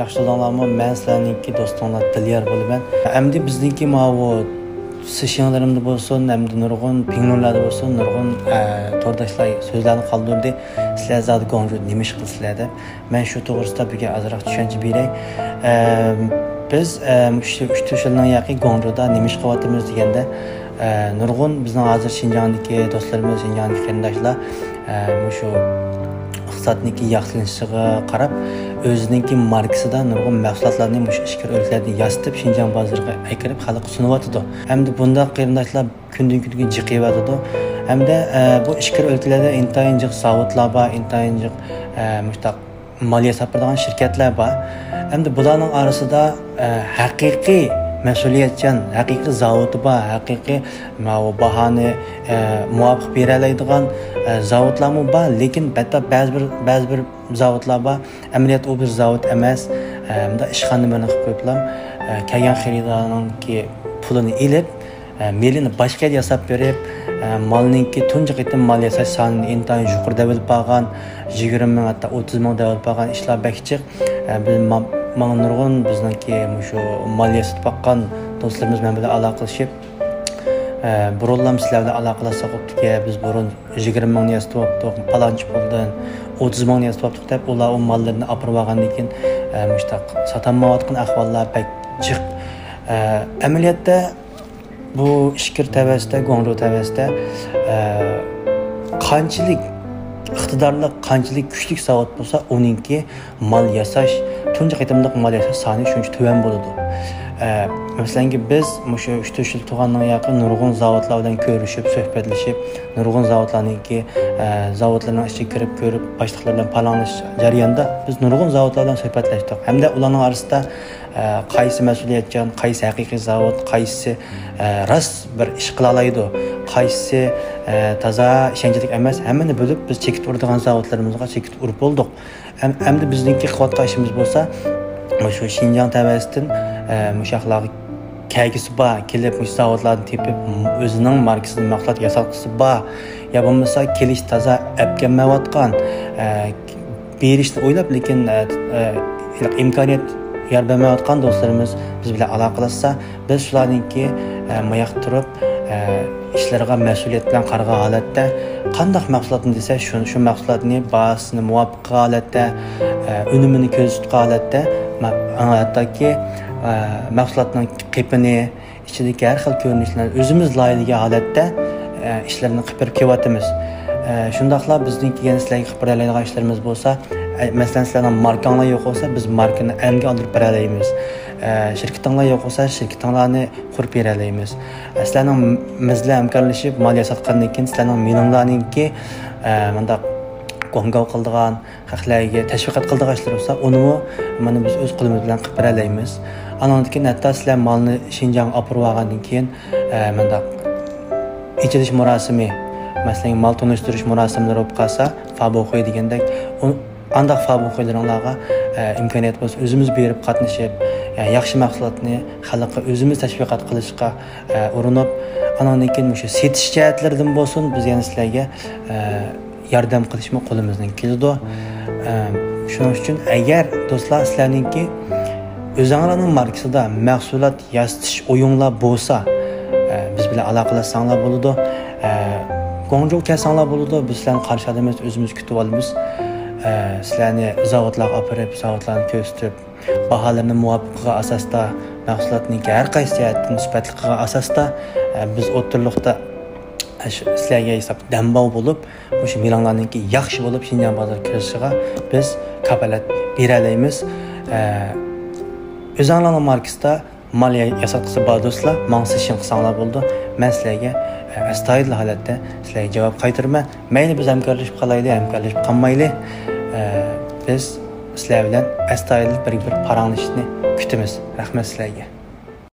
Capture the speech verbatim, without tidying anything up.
ياخشى تۇردۇڭلارمۇ؟ مەن سىلەرنىڭكى دوستۇڭلار دىليار بولىمەن. ئەمدى بىزنىڭكى ماۋۇ سىشىڭلىرىمدا بولسۇن، ئەمدى نۇرغۇن پىڭلۇنلاردا بولسۇن، نۇرغۇن، ئە، تورداشلار سۆزلەرنى قالدۇردى. سىلەر زادى گۇاڭجۇدا نېمە ئىش قىلىسىلەر دەپ. مەن شۇ توغرىسىدا بىر ئازراق چۈشەنچە بېرەي. ئە، بىز، ئە، مۇشۇ ئۈچ تۆت يىلنىڭ يېقى گۇاڭجۇدا نېمە ئىش قىلىۋاتىمىز دېگەندە، ئە، نۇرغۇن بىزنىڭ ھازىر شىنجاڭدىكى دوستلىرىمىز، شىنجاڭدىكى قېرىنداشلار، ئە، مۇشۇ ئىقتىسادنىڭكى ياخشىلىنىشىغا قاراپ، ئۆزىنىڭكى ماركىسىدا نۇرغۇن مەھسۇلاتلارنى مۇشۇ ئىچكىرى ئۆلكىلەردىن ياسىتىپ، شىنجاڭ بازىرىغا ئەكىرىپ، خەلققە سۇنۇۋاتىدۇ. ئەمدى بۇنداق قېرىنداشلار كۈندىن-كۈنگە جىقىيىۋاتىدۇ. ھەمدە، ئە، بۇ ئىچكىرى ئۆلكىلەردە ئىنتايىن جىق زاۋۇتلار بار، ئىنتايىن جىق، ئە، مۇشتاق مال ياساپ بېرىدىغان شىركەتلەر بار. ئەمدى بۇلارنىڭ ئارىسىدا، ئە، ھەقىقىي مەسئۇلىيەتچان، ھەقىقىي زاۋۇتى بار، ھەقىقىي ماۋۇ باھانى، ئە، مۇۋاپىق بېرەلەيدىغان، ئە، زاۋۇتلارمۇ بار. لېكىن بەتتا بەزى بىر، بەزى بىر زاۋۇتلار بار. ئەمەلىيەتتە ئۇ بىر زاۋۇت ئەمەس. ئە، مۇنداق ئىشخانا نېمىنى قىلىپ قويۇپلا، ئە، كەلگەن خېرىدارنىڭكى پۇلىنى ئېلىپ، ئە، مېلىنى باشقا يەردە ياساپ بېرىپ، ئە، مالنىڭكى تۇنجى قېتىم مال ياساش سانىنى ئىنتايىن يۇقىرى دەۋېلىپ بارغان، يىگىرمە مىڭ، ھەتتا ئوتتۇز مىڭ دەۋېلىپ بارغان ئىشلار بەك جىق. ئە، بىز ما-، ماڭا نۇرغۇن بىزنىڭكى مۇشۇ مال ياسىتىپ باققان دوستلىرىمىز مەن بىلەن ئالاقىلىشىپ، ئە، بۇرۇنلام سىلەر بىلەن ئالاقىلاشساق بوپتىكەن، بىز بۇرۇن يىگىرمە مىڭنى ياسىتىۋاپتۇق، پالانچە پۇلدىن ئوتتۇز مىڭنى ياسىتىۋاپتۇق دەپ، ئۇلار ئۇ ماللىرىنى ئاپىرىپ ئالغاندىن كېيىن، ئە، مۇشۇنداق ساتالمايۋاتقان ئەھۋاللار بەك جىق. ئە، ئەمەلىيەتتە بۇ ئىچكىرى تەۋەسىدە، گۇاڭجۇ تەۋەسىدە، ئە، قانچىلىك ئىقتىدارلىق، قانچىلىك كۈچلۈك زاۋۇت بولسا، ئۇنىڭكى مال ياساش، تۇنجى قېتىملىق مال ياساش سانى شۇنچە تۆۋەن بولىدۇ. ئە، مەسىلەنكى، بىز مۇشۇ ئۈچ تۆت يىل تۇرغاندىن ياقى نۇرغۇن زاۋۇتلار بىلەن كۆرۈشۈپ، سۆھبەتلىشىپ، نۇرغۇن زاۋۇتلارنىڭكى، ئە، زاۋۇتلىرىنىڭ ئىچىگە كىرىپ كۆرۈپ، باشلىقلار بىلەن پاراڭلىشىش جەريانىدا بىز نۇرغۇن زاۋۇتلار بىلەن سۆھبەتلەشتۇق. ھەمدە ئۇلارنىڭ ئارىسىدا، ئە، قايسى مەسئۇلىيەتچان، قايسى ھەقىقىي زاۋۇت، قايسى، ئە، راست بىر ئىش قىلالايدۇ، قايسى، ئە، تازا ئىشەنچلىك ئەمەس، ھەممىنى بىلىپ، بىز چېكىت ئۇرىدىغان زاۋۇتلىرىمىزغا چېكىت ئۇرۇپ بولدۇق. ئەم-، ئەمدى بىزنىڭكى قىلىۋاتقان ئىشىمىز بولسا، مۇشۇ شىنجاڭ تەۋەسىدىن، ئە، مۇشۇ ياقلارغا كەلگۈسى بار، كېلىپ مۇشۇ زاۋۇتلاردىن تېپىپ، ئۆزىنىڭ ماركىسىدىن مەھسۇلات ياساتقۇسى بار، يا بولمىسا كېلىش تازا ئەپكەلمەيۋاتقان، ئە، بېرىشنى ئويلاپ، لېكىن، ئە، ئە، ھېلىقى ئىمكانىيەت يار بەرمەيۋاتقان دوستلىرىمىز بىز بىلەن ئالاقىلاشسا، بىز شۇلارنىڭكى، ئە، ماياق تۇرۇپ، ئە، ئىشلىرىغا مەسئۇلىيەت بىلەن قارىغان ھالەتتە، قانداق مەھسۇلاتنى دېسە، شۇ، شۇ مەھسۇلاتنى باھاسىنى مۇۋاپىق قىلغان ھالەتتە، ئە، ئۈنۈمىنى كۆزدە تۇتقان ھالەتتە، مە-، ھەتتاكى، ئە، مەھسۇلاتنىڭ قېپىنى، ئىچىدىكى ھەر خىل كۆرۈنۈشلەرنى ئۆزىمىز لايىھەلىگەن ھالەتتە، ئە، ئىشلىرىنى قىلىپ بېرىپ كېلىۋاتىمىز. ئە، شۇنداقلا بىزنىڭكى يەنە سىلەرگە قىلىپ بېرەلەيدىغان ئىشلىرىمىز بولسا، ئە، مەسىلەن، سىلەرنىڭ ماركاڭلار يوق بولسا، بىز ماركىنى ئەلگە ئالدۇرۇپ بېرەلەيمىز. ئە، شىركىتىڭلار يوق بولسا، شىركىتىڭلارنى قۇرۇپ بېرەلەيمىز. ئە، سىلەرنىڭ، بىز بىلەن ھەمكارلىشىپ مال ياساتقاندىن كېيىن، سىلەرنىڭ مېلىڭلارنىڭكى، ئە، مۇنداق گۇاڭگاۋ قىلىدىغان، خەقلەرگە تەشۋىقات قىلىدىغان ئىشلار بولسا، ئۇنىمۇ مانا بىز ئۆز قولىمىز بىلەن قىلىپ بېرەلەيمىز. ئانىڭدىن كېيىن ھەتتا سىلەر مالنى شىنجاڭغا ئاپىرىپ ئالغاندىن كېيىن، ئە، مۇنداق ئېچىلىش مۇراسىمى، مەسىلەن، مال تونۇشتۇرۇش مۇراسىملىرى بولۇپ قالسا، فابوخۇي دېگەندەك، ئۇ-، ئانداق فابوخۇيلىرىڭلارغا، ئە، ئىمكانىيەت بولسا، ئۆزىمىز بېرىپ قاتنىشىپ، يا-، ياخشى مەھسۇلاتنى خەلققە ئۆزىمىز تەشۋىقات قىلىشقا، ئە، ئۇرۇنۇپ، ئانىڭدىن كېيىن مۇشۇ سېتىش جەھەتلىرىدىن بولسۇن، بىز يەنە سىلەرگە، ئە، ياردەم قىلىشمۇ قولىمىزدىن كېلىدۇ. ئە، شۇنىڭ ئۈچۈن ئەگەر دوستلار سىلەرنىڭكى ئۆزۈڭلارنىڭ ماركىسىدا مەھسۇلات ياسىتىش ئويۇڭلار بولسا، ئە، بىز بىلەن ئالاقىلەشسەڭلار بولىدۇ. ئە، گۇاڭجۇغا كەلسەڭلار بولىدۇ. بىز سىلەرنى قارشى ئالىمىز، ئۆزىمىز كۈتۈۋالىمىز. ئە، سىلەرنى زاۋۇتلارغا ئاپىرىپ، زاۋۇتلارنى كۆرسىتىپ، باھالىرىنى مۇۋاپىق قىلغان ئاساستا، مەھسۇلاتنىڭكى ھەر قايسى جەھەتتىن سۈپەتلىك قىلغان ئاساستا، ئە، بىز ئوتتۇرىلىقتا، ئە، شۇ سىلەرگە ھېساب دەمباۋ بولۇپ، مۇشۇ مېلىڭلارنىڭكى ياخشى بولۇپ شىنجاڭ بازىرىغا كىرىشىغا بىز كاپالەت بېرەلەيمىز. ئە، ئۆزەڭلارنىڭ ماركىسىدا مال يا-، ياساتقۇسى بار دوستلار، ماڭا سېشىڭ قىلساڭلار بولىدۇ. مەن سىلەرگە، ئە، ئەستايىدىل ھالەتتە سىلەرگە جاۋاب قايتۇرىمەن. مەيلى بىز ھەمكارلىشىپ قالايلى، ھەمكارلىشىپ قالمايلى. ئە، بىز سىلەر بىلەن ئەستايىدىل بىر، بىر پاراڭلىشىشنى كۈتىمىز. رەھمەت سىلەرگە.